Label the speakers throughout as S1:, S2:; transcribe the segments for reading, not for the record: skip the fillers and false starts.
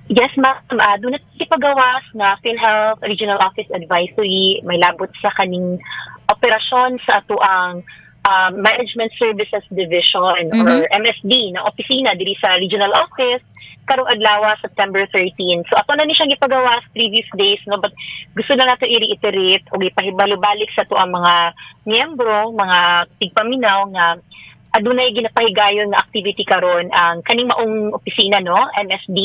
S1: Yes, ma'am. Duna ipagawas nga PhilHealth Regional Office Advisory may labot sa kaning operasyon sa atoang Management Services Division or MSD na opisina diri sa Regional Office karong adlaw, September 13. So ato na ni siyang ipagawas previous days, no, but gusto na nato i-reiterate o ipahibalo-balik sa atoang mga miyembro, mga tigpaminaw nga adunay ginapahigayon nga activity karon ang kaning maong opisina, no, MSD,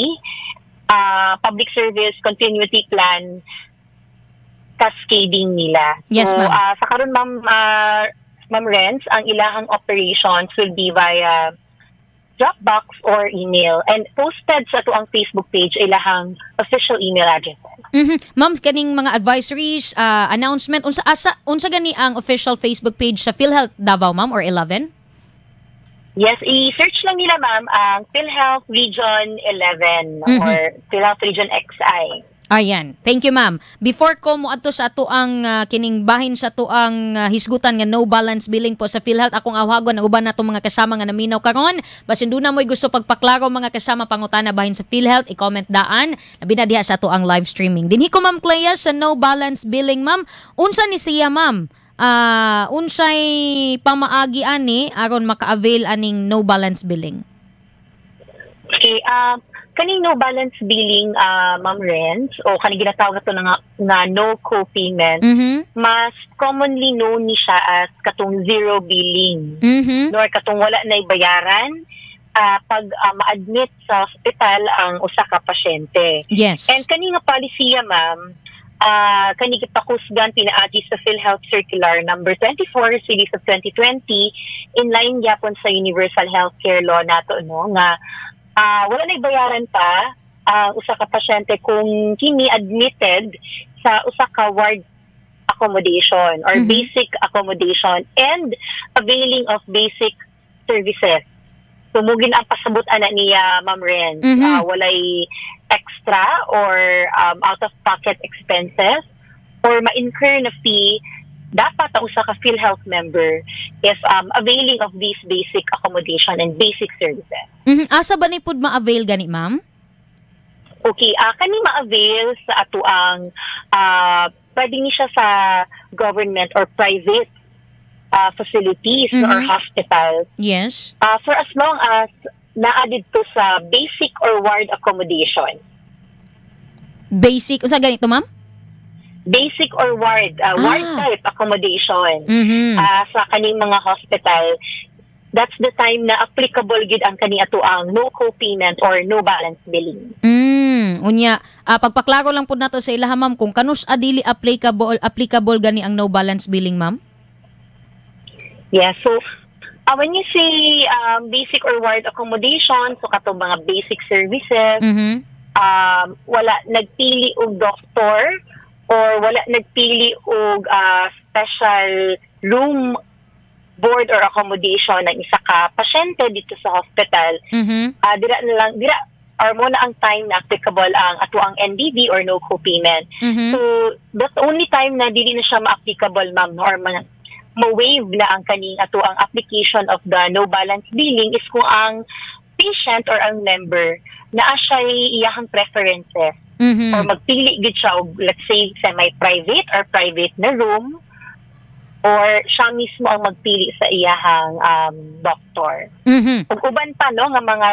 S1: Public Service Continuity Plan cascading nila.
S2: Yes,
S1: so,
S2: ma'am.
S1: Sa karon, ma'am Renz, ang ilahang operations will be via Dropbox or email and posted sa atoang Facebook page ilahang official email address.
S2: Ma'am, kaning mga advisories, announcement, unsa asa unsa gani ang official Facebook page sa PhilHealth Davao, ma'am, or 11?
S1: Yes, i-search lang nila, ma'am, ang PhilHealth Region 11 or PhilHealth Region XI.
S2: Ayan. Thank you, ma'am. Before ko moadto sa atoang kining bahin sa atoang hisgutan nga no balance billing po sa PhilHealth, akong awhagon ang uban nato mga kasama nga naminaw karon. Basin duna mo'y gusto pagpaklaro, mga kasama, pangutana bahin sa PhilHealth, i-comment daan labi na diha sa atoang live streaming. Dinhi ko, Ma'am Clea, sa no balance billing, ma'am. Unsa ni siya, ma'am? Unsay pamaagi ani aron maka-avail aning no balance billing?
S1: Okay, kaning no balance billing, Ma'am Renz, o kaning ginatawag nato nga no co-payment, mas commonly known ni siya as katong zero billing. Nor katong wala na bayaran pag ma-admit sa hospital ang usa ka pasyente. And kani nga policy, ma'am, kani gipakusgan pinaagi sa PhilHealth Circular number 24 series of 2020, in line gyapon sa Universal Healthcare Law nato, no, nga wala na bayaran pa ang usa ka pasyente kung kini admitted sa usa ka ward accommodation or basic accommodation and availing of basic services. So mao gyud ang pasabot ana niya, Ma'am Ren. Walay extra or out of pocket expenses or ma-incur na fee dapat ang usa ka PhilHealth member if availing of these basic accommodation and basic services.
S2: Asa ba ni pud ma-avail gani, ma'am?
S1: Okay, kani ma-avail sa atoang pwede ni siya sa government or private facilities or hospitals for as long as naa didto sa basic or ward accommodation.
S2: Basic unsa ganito, ma'am?
S1: Basic or ward type accommodation sa kaning mga hospital. That's the time na applicable gid ang kani atoang no co-payment or no balance billing.
S2: Unya, pagpaklaro lang pud nato sa ilaha, ma'am, kung kanus adili applicable applicable gani ang no balance billing, ma'am.
S1: Yeah, so when you say basic or ward accommodation, so katong mga basic services, wala nagpili og doktor or wala nagpili og special room, board or accommodation ng isa ka pasyente dito sa hospital, dira na lang dira or mao na ang time na applicable ang atoang NBB or no co-payment. So that's the only time na dili na siya ma-applicable, ma'am, no, or ma-waive na ang kaning atoang application of the no balance billing is kung ang patient or ang member naa siya iyahang preferences or magpili gid siya og, let's say, semi-private or private na room or siya mismo ang magpili sa iyahang doctor. Ug uban pa, no, nga mga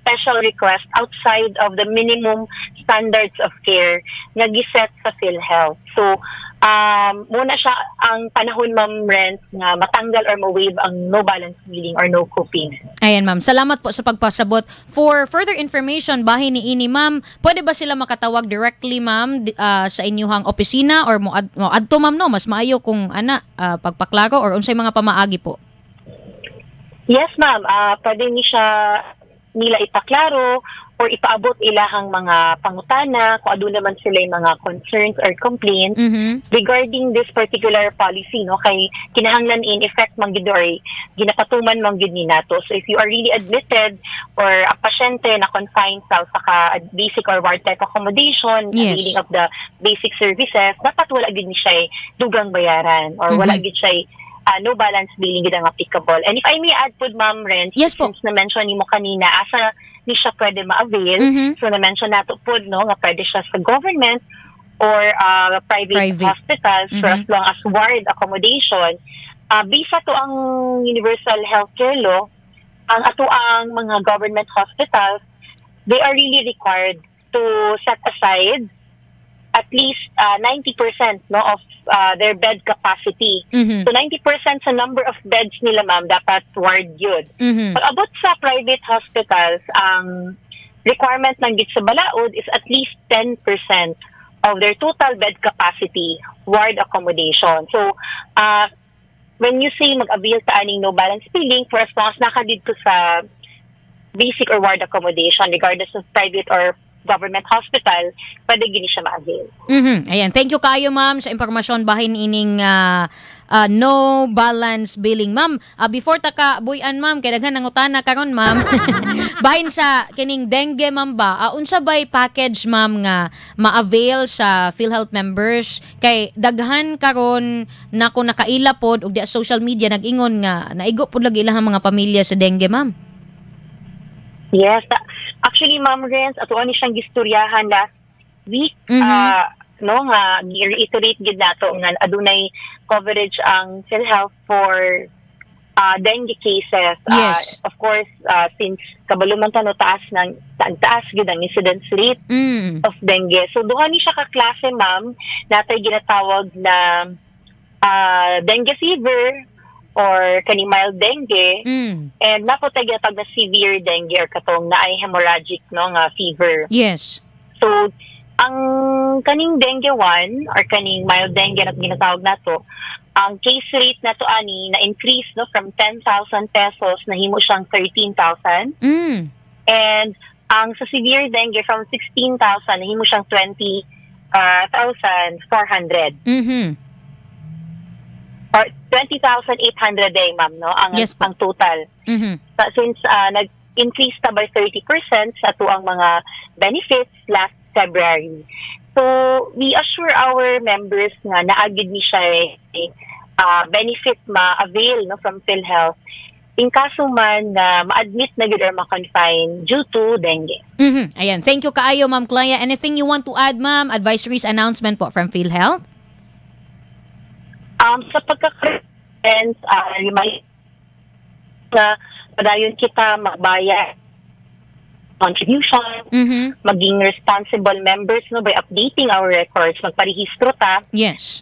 S1: special request outside of the minimum standards of care nga giset sa PhilHealth. So, mao na siya ang panahon, Ma'am Renz, nga matanggal or ma-waive ang no balance billing or no co-payment.
S2: Ayan, ma'am. Salamat po sa pagpasabot. For further information bahin ni ini, ma'am, pwede ba sila makatawag directly, ma'am, sa inyuhang opisina or mo adto, ma'am, no? Mas maayo kung ana pagpaklaro or unsay mga pamaagi po?
S1: Yes, ma'am. Pwede ni siya nila ipaklaro or ipaabot ilahang mga pangutana kung aduna man sila yung mga concerns or complaints regarding this particular policy, no, kay kinahanglan in effect man gid or ginapatuman man gid ni nato. So if you are really admitted or a pasyente na confined sa usa ka basic or ward type accommodation, availing of the basic services, dapat wala gid ni siya dugang bayaran or wala gid siya no balance billing gid ang applicable. And if I may add pud, Ma'am Renz,
S2: Yes po.
S1: Since na-mention nimo kanina asa ni siya pwede ma-avail. So na-mention nato pod, no, nga pwede siya sa government or private,
S2: Private.
S1: Hospitals for as long as ward accommodation. Based to ang Universal Healthcare Law, ang ato ang mga government hospitals, they are really required to set aside at least 90%, no, of their bed capacity. So 90% sa number of beds nila, ma'am, dapat ward yun. Pag abot sa private hospitals, ang requirement ng git sa balaod is at least 10% of their total bed capacity ward accommodation. So, when you say mag-avail ta aning no balance billing, for as long as naa ka didto sa basic or ward accommodation, regardless of private or government hospital, pwede gyud ni siya ma-avail.
S2: Ayan. Thank you kayo, ma'am, sa impormasyon bahin ining no balance billing. Ma'am, before ta ka buy-an, ma'am, kay daghan nangutana karon, ma'am. Bahin sa kining dengue, ma'am, ba? Unsa bay package, ma'am, nga ma-avail sa PhilHealth members kay daghan karon na ko nakaila pod og di sa social media nag-ingon nga naigo pod lagi ilahang mga pamilya sa dengue, ma'am?
S1: Yes. Actually, Ma'am Renz, ato ani siyang gistoryahan last week. No, nga gi-reiterate gid nato nga adunay coverage ang PhilHealth for dengue cases. Of course, since kabalo man ta, no, taas ng taas gid ang incidence rate of dengue. So duha ni siya ka klase, ma'am, natay ginatawag na dengue fever or kani mild dengue and naa pod tay ginatawag na severe dengue or katong naay hemorrhagic, no, nga fever. So ang kaning dengue 1 or kaning mild dengue na ginatawag nato, ang case rate nato ani na increase, no, from 10,000 pesos nahimo siyang 13,000 and ang sa severe dengue, from 16,000 nahimo siyang 20,400 or 20,800 day, ma'am, no, ang
S2: Yes po.
S1: Ang total. Since nag-increase ta by 30% sa atuang mga benefits last February. So, we assure our members nga naa gyud ni siya benefit ma-avail, no, from PhilHealth in kaso man na ma-admit na gyud or ma-confine due to dengue.
S2: Ayan. Thank you kaayo, Ma'am Clea. Anything you want to add, ma'am? Advisories, announcement po from PhilHealth?
S1: Sa pagkakaroon, remind na padayon kita magbayad contribution, maging responsible members, no, by updating our records, magparehistro ta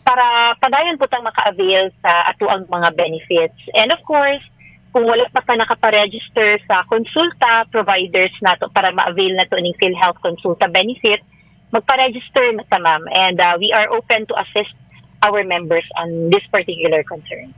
S1: para padayon po tang maka-avail sa atuang mga benefits. And of course, kung wala pa ka nakaparegister sa Konsulta providers nato para ma-avail nato ning PhilHealth Konsulta benefit, magpa-register na ta, ma'am. And we are open to assist our members on this particular concern.